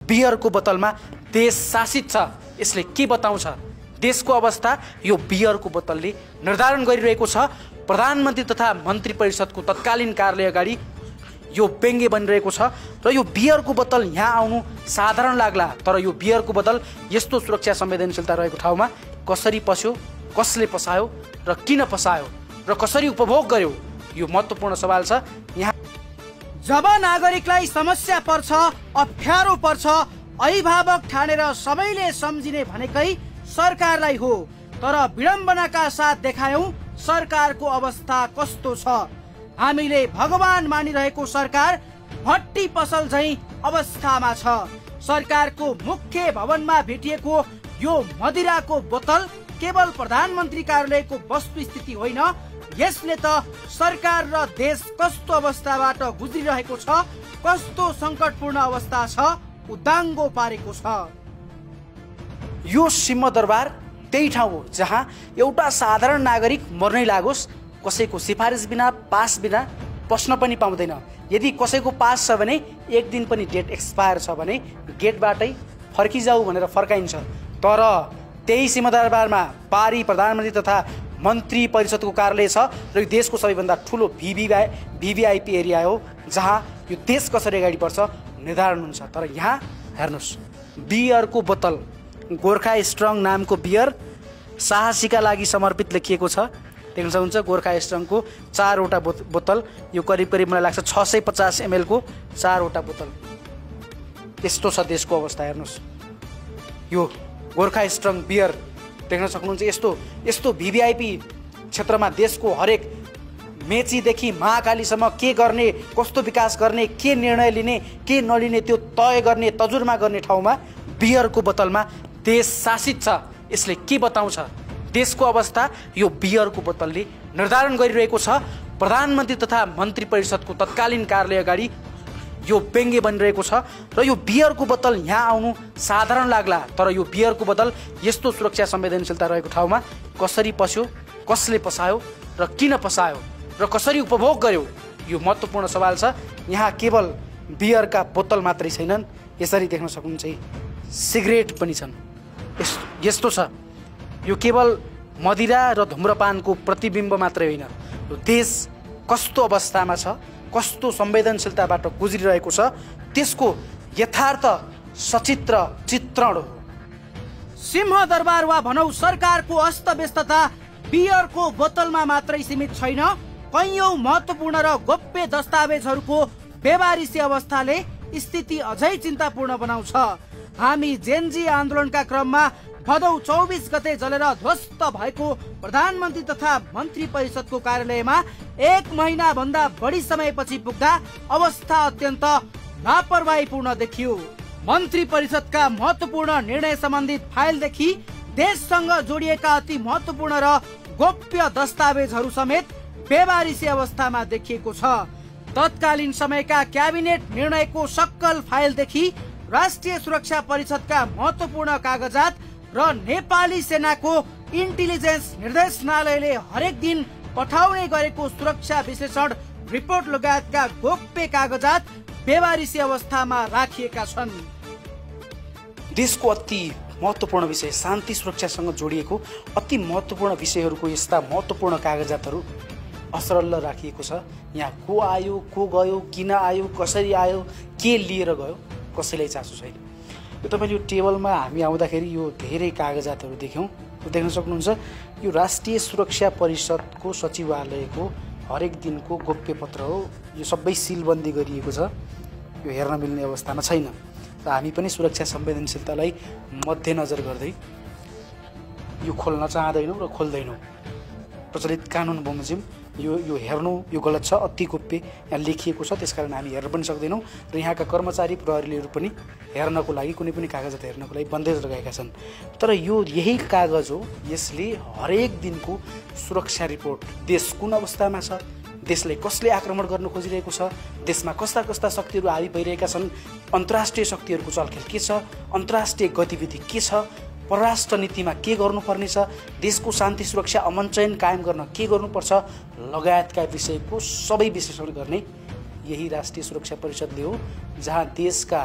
बियरको बोतलमा देश शासित छ। यसले के बताउँछ? देशको अवस्था यो बियरको बोतलले निर्धारण गरिरहेको छ। प्रधानमन्त्री तथा मन्त्री परिषदको तत्कालीन कार्यालय अगाडि यो व्यङ्ग्य बनिरहेको छ र यो बियरको बोतल यहाँ आउनु साधारण लाग्ला, तर यो बियरको बोतल यस्तो सुरक्षा संवेदनशीलता रहेको ठाउँमा कसरी पस्यो, कसले पसायो र किन पसायो र कसरी उपभोग गर्यो, यो महत्त्वपूर्ण सवाल छ। यहाँ जब नागरिकलाई समस्या पर्छ, अप्ठ्यारो पर्छ, अभिभावक ठानेर सबैले सम्झिने भनेकै सरकारलाई हो। तर विडम्बनाका साथ देखायौं सरकारको अवस्था कस्तो छ। हामीले भगवान मानिरहेको सरकार भट्टी पसल झैं अवस्थामा छ। सरकारको मुख्य भवनमा भेटिएको यो मदिराको बोतल केवल प्रधानमन्त्री कार्यालयको वस्तुस्थिति होइन, यसले त सरकार र देश कस्तो अवस्थाबाट गुज्रिरहेको छ, कस्तो सङ्कटपूर्ण अवस्था छ, उदाङ्गो पारेको छ। यो सिंहदरबार त्यही ठाउँ हो जहाँ एउटा साधारण नागरिक मर्नै लागोस्, कसैको सिफारिस बिना, पास बिना पस्न पनि पाउँदैन। यदि कसैको पास छ भने एक दिन पनि डेट एक्सपायर छ भने गेटबाटै फर्किजाऊ भनेर फर्काइन्छ। तर त्यही सिंहदरबारमा पारी प्रधानमन्त्री तथा मन्त्री परिषदको कार्यालय छ र यो देशको सबैभन्दा ठुलो भिभिआइपी एरिया हो जहाँ यो देश कसरी अगाडि बढ्छ निर्धारण हुन्छ। तर यहाँ हेर्नुहोस्, बियरको बोतल, गोर्खा स्ट्रङ नामको बियर, साहसीका लागि समर्पित लेखिएको छ। देख्न सक्नुहुन्छ गोर्खा स्ट्रङको 4वटा बोतल, यो करिब मलाई लाग्छ 650 ml को 4वटा बोतल। यस्तो छ देशको अवस्था। हेर्नुहोस्, यो गोर्खा स्ट्रङ बियर देख्न सक्नुहुन्छ। यस्तो भिभिआइपी क्षेत्रमा देशको हरेक मेचीदेखि महाकालीसम्म के गर्ने, कस्तो विकास गर्ने, के निर्णय लिने, के नलिने त्यो तय गर्ने, तजुर्मा गर्ने ठाउँमा बियरको बोतलमा देश शासित छ। यसले के बताउँछ? देशको अवस्था यो बियरको बोतलले निर्धारण गरिरहेको छ। प्रधानमन्त्री तथा मन्त्री परिषदको तत्कालीन कार्यालय अगाडि यो व्यङ्ग्य बनिरहेको छ र यो बियरको बोतल यहाँ आउनु साधारण लाग्ला, तर यो बियरको बोतल यस्तो सुरक्षा संवेदनशीलता रहेको ठाउँमा कसरी पस्यो, कसले पसायो र किन पसायो र कसरी उपभोग गर्यो, यो महत्त्वपूर्ण सवाल छ। यहाँ केवल बियरका बोतल मात्रै छैनन्, यसरी देख्न सक्नुहुन्छ सिगरेट पनि छन्। यस्तो छ, यो केवल मदिरा र धुम्रपानको प्रतिबिम्ब मात्रै होइन, यो देश कस्तो अवस्थामा छ, कस्तो संवेदनशीलताबाट गुज्रिरहेको छ त्यसको यथार्थ सचित्र चित्रण हो। सिंहदरबार वा भनौं सरकारको अस्तव्यस्तता बियरको बोतलमा मात्रै सीमित छैन। कैयौं महत्त्वपूर्ण र गोप्य दस्तावेजहरूको बेवारिसी अवस्थाले स्थिति अझै चिन्तापूर्ण बनाउँछ। हामी जेनजी आन्दोलनका क्रममा भदौ 24 गते जलेर ध्वस्त भएको प्रधानमन्त्री तथा मन्त्री परिषदको कार्यालयमा 1 महिना भन्दा बढी समयपछि पुग्दा अवस्था अत्यन्त लापरवाहीपूर्ण देखियो। मन्त्री परिषदका महत्त्वपूर्ण निर्णय सम्बन्धित फाइलदेखि देशसँग जोडिएका अति महत्त्वपूर्ण र गोप्य दस्तावेजहरू समेत बेवारिसी अवस्थामा देखिएको छ। तत्कालीन समयका क्याबिनेट निर्णयको सक्कल फाइलदेखि राष्ट्रिय सुरक्षा परिषदका महत्त्वपूर्ण कागजात र नेपाली सेनाको इन्टेलिजेन्स निर्देशनालयले हरेक दिन पठाउने गरेको सुरक्षा विश्लेषण रिपोर्ट लगायतका गोप्य कागजात बेवारिसी अवस्थामा राखिएका छन्। देशको अति महत्त्वपूर्ण विषय, शान्ति सुरक्षासँग जोडिएको अति महत्त्वपूर्ण विषयहरूको यस्ता महत्त्वपूर्ण कागजातहरू असरल्ल राखिएको छ। यहाँ को आयो, को गयो, किन आयो, कसरी आयो, के लिएर गयो, कसैलाई चासो छैन। यो तपाईँले यो टेबलमा हामी आउँदाखेरि यो धेरै कागजातहरू देख्यौँ, देख्न सक्नुहुन्छ। यो राष्ट्रिय सुरक्षा परिषदको सचिवालयको हरेक दिनको गोप्य पत्र हो। यो सबै सिलबन्दी गरिएको छ, यो हेर्न मिल्ने अवस्थामा छैन। र हामी पनि सुरक्षा संवेदनशीलतालाई मध्यनजर गर्दै यो खोल्न चाहँदैनौँ र खोल्दैनौँ। प्रचलित कानुन बमोजिम यो हेर्नु यो गलत छ, अति गोप्य यहाँ लेखिएको छ, त्यसकारण हामी हेर्न पनि सक्दैनौँ। र यहाँका कर्मचारी प्रहरीहरू पनि हेर्नको लागि कुनै पनि कागजात हेर्नको लागि बन्देज लगाएका छन्। तर यही कागज हो, यसले हरेक दिनको सुरक्षा रिपोर्ट, देश कुन अवस्थामा छ, देशलाई कसले आक्रमण गर्न खोजिरहेको छ, देशमा कस्ता कस्ता शक्तिहरू हावी भइरहेका छन्, अन्तर्राष्ट्रिय शक्तिहरूको चलखेल के छ, अन्तर्राष्ट्रिय गतिविधि के छ, परराष्ट्र नीतिमा के गर्नुपर्ने छ, देशको शान्ति सुरक्षा अमन चयन कायम गर्न के गर्नुपर्छ लगायतका विषयको सबै विश्लेषण गर्ने यही राष्ट्रिय सुरक्षा परिषदले हो, जहाँ देशका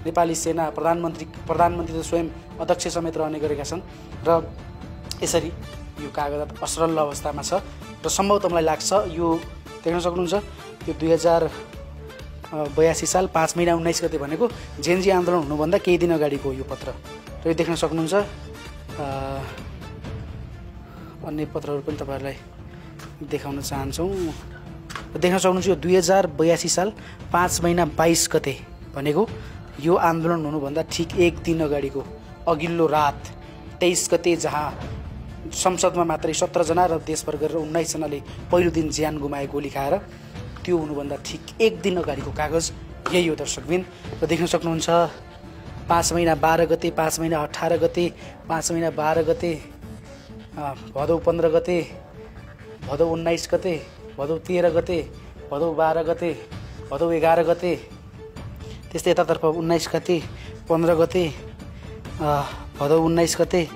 नेपाली सेना प्रधानमन्त्री त स्वयं अध्यक्ष समेत रहने गरेका छन् र यसरी यो कागजात असरल अवस्थामा छ र सम्भवतः मलाई लाग्छ यो देख्न सक्नुहुन्छ यो 2082 साल 5 महिना 19 गते भनेको जेनजी आन्दोलन हुनुभन्दा केही दिन अगाडिको यो पत्र र यो देख्न सक्नुहुन्छ। अन्य पत्रहरू पनि तपाईँहरूलाई देखाउन चाहन्छौँ। देख्न सक्नुहुन्छ यो 2082 साल 5 महिना 22 गते भनेको यो आन्दोलन हुनुभन्दा ठिक एक दिन अगाडिको अघिल्लो रात 23 गते जहाँ संसदमा मात्रै 17 जना र देशभर गरेर 19 जनाले पहिलो दिन ज्यान गुमाए गोली खाएर त्यो हुनुभन्दा ठिक एक दिन अगाडिको कागज यही हो दर्शकबिन। र देख्न सक्नुहुन्छ 5 महिना 12 गते 5 महिना 18 गते 5 महिना 12 गते भदौ 15 गते भदौ 19 गते भदौ 13 गते भदौ 12 गते भदौ 11 गते त्यस्तै यतातर्फ 19 गते 15 गते भदौ 19 गते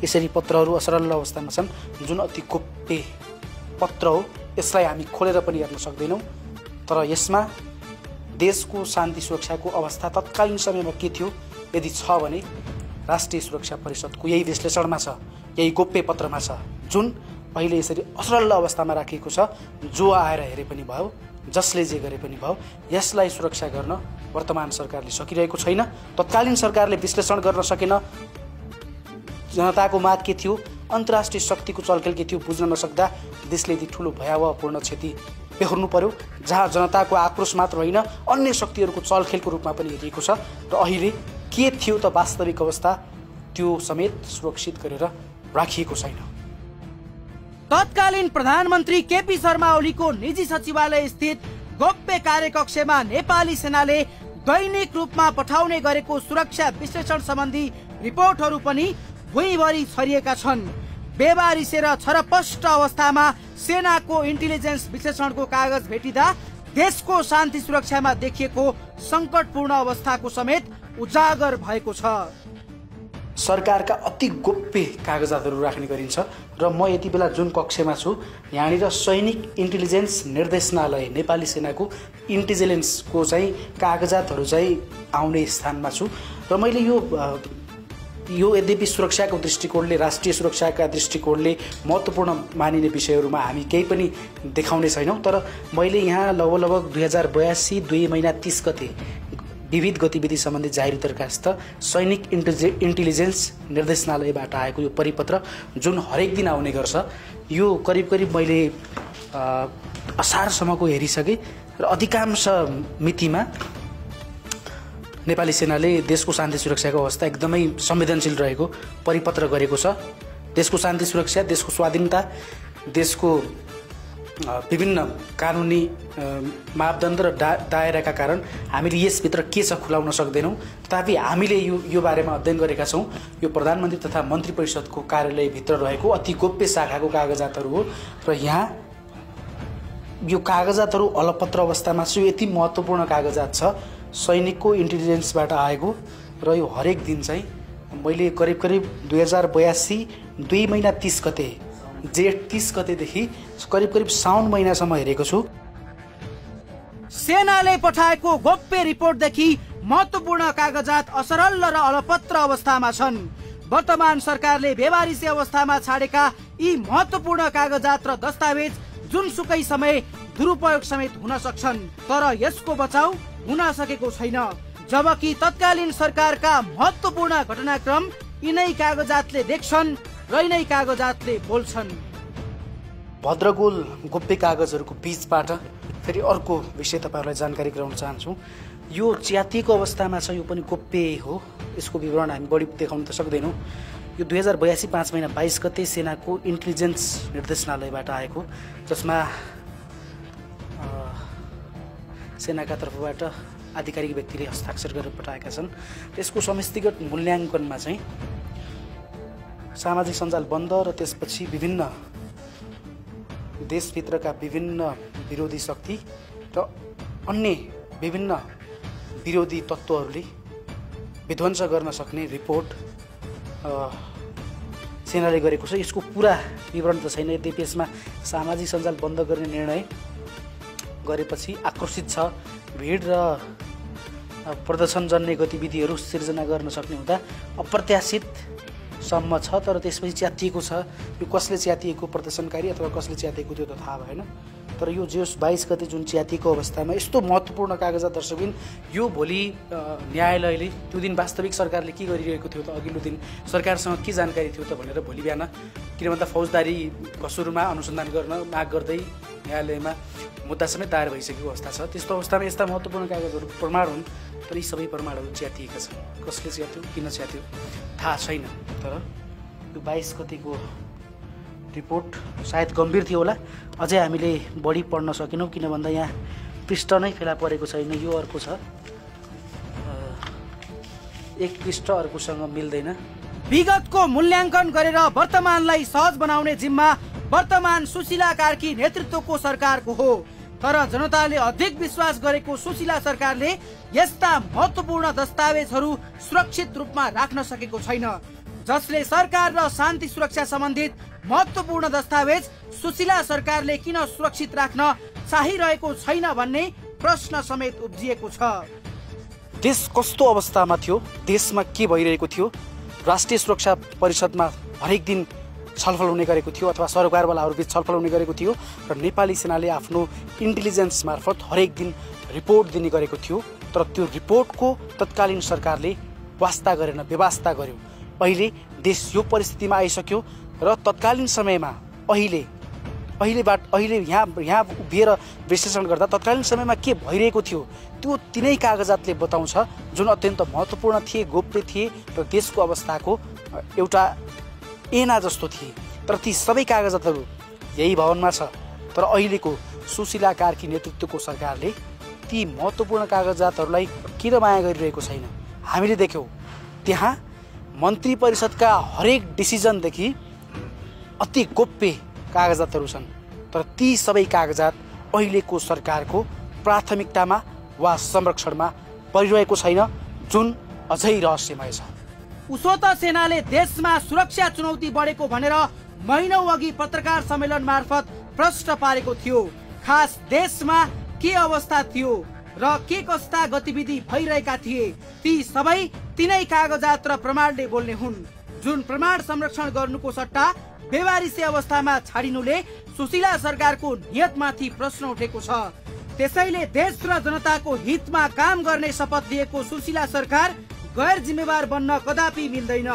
यसरी पत्रहरू असरल अवस्थामा छन् जुन अति गोप्य पत्र हो। यसलाई हामी खोलेर पनि हेर्न सक्दैनौँ तर यसमा देशको शान्ति सुरक्षाको अवस्था तत्कालीन समयमा के थियो यदि छ भने राष्ट्रिय सुरक्षा परिषदको यही विश्लेषणमा छ, यही गोप्य पत्रमा छ जुन अहिले यसरी असरल अवस्थामा राखिएको छ। जो आएर हेरे पनि भयो, जसले जे गरे पनि भयो, यसलाई सुरक्षा गर्न वर्तमान सरकारले सकिरहेको छैन। तत्कालीन सरकारले विश्लेषण गर्न सकेन, जनताको माग के थियो, अन्तर्राष्ट्रिय शक्तिको चलखेल के थियो बुझ्न नसक्दा देशले यति ठुलो भयावहपूर्ण क्षति बेहोर्नु पर्यो जहाँ जनताको आक्रोश मात्र होइन अन्य शक्तिहरूको चलखेलको रूपमा पनि हेरिएको छ। र अहिले के थियो त वास्तविक अवस्था त्यो समेत सुरक्षित गरेर राखिएको छैन। तत्कालीन प्रधानमन्त्री केपी शर्मा ओलीको निजी सचिवालय स्थित गोप्य कार्यकक्षमा नेपाली सेनाले दैनिक रूपमा पठाउने गरेको सुरक्षा विश्लेषण सम्बन्धी रिपोर्टहरू पनि भुइँभरि छरिएका छन्। बेबारिसेर छरपष्ट अवस्थामा सेनाको इन्टेलिजेन्स विश्लेषणको कागज भेटिँदा देशको शान्ति सुरक्षामा देखिएको सङ्कटपूर्ण अवस्थाको समेत उजागर भएको छ। सरकारका अति गोप्य कागजातहरू राख्ने गरिन्छ र म यति बेला जुन कक्षमा छु यहाँनिर सैनिक इन्टेलिजेन्स निर्देशनालय नेपाली सेनाको इन्टेलिजेन्सको चाहिँ कागजातहरू चाहिँ आउने स्थानमा छु र मैले यो यद्यपि सुरक्षाको दृष्टिकोणले, राष्ट्रिय सुरक्षाका दृष्टिकोणले महत्त्वपूर्ण मानिने विषयहरूमा हामी केही पनि देखाउने छैनौँ तर मैले यहाँ लगभग 2082 2 महिना 30 गते विविध गतिविधि सम्बन्धी जाहेर दरखास्त सैनिक इन्टेलिजेन्स निर्देशनालयबाट आएको यो परिपत्र जुन हरेक दिन आउने गर्छ यो करिब मैले असारसम्मको हेरिसकेँ र अधिकांश मितिमा नेपाली सेनाले देशको शान्ति सुरक्षाको अवस्था एकदमै संवेदनशील रहेको परिपत्र गरेको छ। देशको शान्ति सुरक्षा, देशको स्वाधीनता, देशको विभिन्न कानुनी मापदण्ड र दायराका कारण हामीले यसभित्र के छ खुलाउन सक्दैनौँ। तथापि हामीले यो बारेमा अध्ययन गरेका छौँ। यो प्रधानमन्त्री तथा मन्त्री परिषदको कार्यालयभित्र रहेको अति गोप्य शाखाको कागजातहरू हो र यहाँ यो कागजातहरू अलपत्र अवस्थामा छ। यति महत्त्वपूर्ण कागजात छ सैनिकको इन्टेलिजेन्सबाट आएको र यो हरेक दिन चाहिँ मैले करिब 2082 2 महिना 30 गते जेठ 30 गतेदेखि करिब साउन महिनासम्म हेरेको छु। सेनाले पठाएको गोप्य रिपोर्टदेखि महत्त्वपूर्ण कागजात असरल र अलपत्र अवस्थामा छन्। वर्तमान सरकारले बेवारिसे अवस्थामा छाडेका यी महत्त्वपूर्ण कागजात र दस्तावेज जुनसुकै समय दुरुपयोग समेत हुन सक्छन् तर यसको बचाउ हुन सकेको छैन। जबकि तत्कालीन सरकारका महत्त्वपूर्ण घटनाक्रम यिनै कागजातले देख्छन् र यिनै कागजातले बोल्छन्। भद्रगोल गोप्य कागजहरूको बीचबाट फेरि अर्को विषय तपाईँहरूलाई जानकारी गराउन चाहन्छु। यो च्यातिएको अवस्थामा छ, यो पनि गोप्य हो, यसको विवरण हामी बढी देखाउन त सक्दैनौँ। यो 2082 5 महिना 22 गते सेनाको इन्टेलिजेन्स निर्देशनालयबाट आएको जसमा सेनाका तर्फबाट आधिकारिक व्यक्तिले हस्ताक्षर गरेर पठाएका छन्। त्यसको समष्टिगत मूल्याङ्कनमा चाहिँ सामाजिक सञ्जाल बन्द र त्यसपछि विभिन्न देशभित्रका विभिन्न विरोधी शक्ति र अन्य विभिन्न विरोधी तत्त्वहरूले विध्वंस गर्न सक्ने रिपोर्ट सेनाले गरेको छ। यसको पुरा विवरण त छैन, यद्यपि यसमा सामाजिक सञ्जाल बन्द गर्ने निर्णय गरेपछि आक्रोशित छ, भिड र प्रदर्शन जन्य गतिविधिहरू सिर्जना गर्न सक्ने हुँदा अप्रत्याशित सम्म छ, तर त्यसपछि च्यातिएको छ। यो कसले च्यातिएको प्रदर्शनकारी अथवा कसले च्यातिएको त्यो त थाहा भएन। तर यो जेठ 22 गते जुन च्यातिएको अवस्थामा यस्तो महत्त्वपूर्ण कागजात दर्शकबिन, यो भोलि न्यायालयले त्यो दिन वास्तविक सरकारले के गरिरहेको थियो त, अघिल्लो दिन सरकारसँग के जानकारी थियो त भनेर भोलि बिहान, किन भन्दा फौजदारी कसुरमा अनुसन्धान गर्न माग गर्दै न्यायालयमा मुद्दा समेत दायर भइसकेको अवस्था छ। त्यस्तो अवस्थामा यस्ता महत्त्वपूर्ण कागजहरू प्रमाण हुन्, तर यी सबै प्रमाणहरू च्यातिएका छन्। कसले च्यात्यो, किन च्यात्यो थाहा छैन। तर यो 22 गतिको रिपोर्ट सायद गम्भीर थियो होला। अझै हामीले बढी पढ्न सकेनौँ, किन भन्दा यहाँ पृष्ठ नै फेला परेको छैन। यो अर्को छ, एक पृष्ठ अर्कोसँग मिल्दैन। विगतको मूल्याङ्कन गरेर वर्तमानलाई सहज बनाउने जिम्मा वर्तमान सुशीला कार्की नेतृत्वको सरकारको हो। तर जनताले अधिक विश्वास गरेको सुशीला सरकारले यस्ता महत्त्वपूर्ण दस्तावेजहरू सुरक्षित रूपमा राख्न सकेको छैन, जसले सरकार र शान्ति सुरक्षा सम्बन्धित महत्त्वपूर्ण दस्तावेज सुशीला सरकारले किन सुरक्षित राख्न चाहिरहेको छैन भन्ने प्रश्न समेत उब्जिएको छ। देश कस्तो अवस्थामा थियो, देशमा के भइरहेको थियो, राष्ट्रिय सुरक्षा परिषदमा हरेक दिन छलफल हुने गरेको थियो अथवा सरकारवालाहरूबीच छलफल हुने गरेको थियो र नेपाली सेनाले आफ्नो इन्टेलिजेन्स मार्फत हरेक दिन रिपोर्ट दिने गरेको थियो। तर त्यो रिपोर्टको तत्कालीन सरकारले वास्ता गरेन, बेवास्ता गर्यो। अहिले देश यो परिस्थितिमा आइसक्यो र तत्कालीन समयमा अहिले यहाँ उभिएर विश्लेषण गर्दा तत्कालीन समयमा के भइरहेको थियो त्यो तिनै कागजातले बताउँछ, जुन अत्यन्त महत्त्वपूर्ण थिए, गोप्य थिए र देशको अवस्थाको एउटा ऐना जस्तो थिए। तर ती सबै कागजातहरू यही भवनमा छ। तर अहिलेको सुशीला कार्की नेतृत्वको सरकारले ती महत्त्वपूर्ण कागजातहरूलाई किन माया गरिरहेको छैन। हामीले देख्यौँ त्यहाँ मन्त्री परिषदका हरेक डिसिजनदेखि अति गोप्य कागजातहरू छन्, तर ती सबै कागजात अहिलेको सरकारको प्राथमिकतामा वा संरक्षणमा परिरहेको छैन, जुन अझै रहस्यमय छ। उसो त सेनाले देशमा सुरक्षा चुनौती बढेको भनेर महिनौं अघि पत्रकार सम्मेलन मार्फत प्रश्न पारेको थियो। खास देशमा के अवस्था थियो र के कस्ता गतिविधि भइरहेका थिए, ती सबै तिनै कागजात र प्रमाणले बोल्ने हुन्, जुन प्रमाण संरक्षण गर्नुको सट्टा बेवारिसी अवस्थामा छाडिनुले सुशीला सरकारको नियतमाथि प्रश्न उठेको छ। त्यसैले देश र जनताको हितमा काम गर्ने शपथ लिएको सुशीला सरकार गैर जिम्मेवार बन्न कदापि मिल्दैन।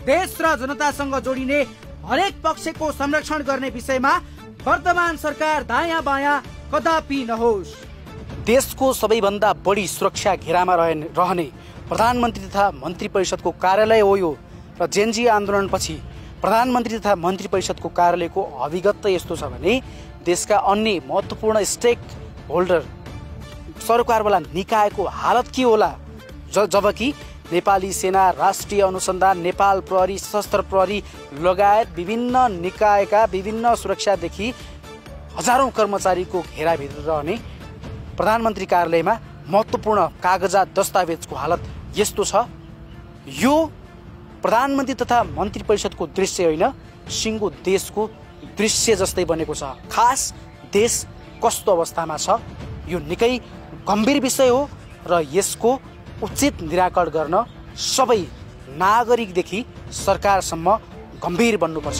देश र जनतासँग जोडिने हरेक पक्षको संरक्षण गर्ने विषयमा वर्तमान सरकार दायाँ बायाँ कदापि नहोस्। देशको सबैभन्दा बढी सुरक्षा घेरामा रहने प्रधानमन्त्री तथा मन्त्री परिषदको कार्यालय हो यो। र जेनजी आन्दोलनपछि प्रधानमन्त्री तथा मन्त्री परिषदको कार्यालयको अभिगत त यस्तो छ भने देशका अन्य महत्त्वपूर्ण स्टेक होल्डर सरकारवाला निकायको हालत के होला, जबकि नेपाली सेना, राष्ट्रिय अनुसन्धान, नेपाल प्रहरी, सशस्त्र प्रहरी लगायत विभिन्न निकायका विभिन्न सुरक्षादेखि हजारौं कर्मचारीको घेराभित्र रहने प्रधानमन्त्री कार्यालयमा महत्त्वपूर्ण कागजात दस्तावेजको हालत यस्तो छ। यो प्रधानमन्त्री तथा मन्त्री परिषदको दृश्य होइन, सिङ्गो देशको दृश्य जस्तै बनेको छ। खास देश कस्तो अवस्थामा छ, यो निकै गम्भीर विषय हो र यसको उचित निराकरण गर्न सबै नागरिकदेखि सरकारसम्म गम्भीर बन्नुपर्छ।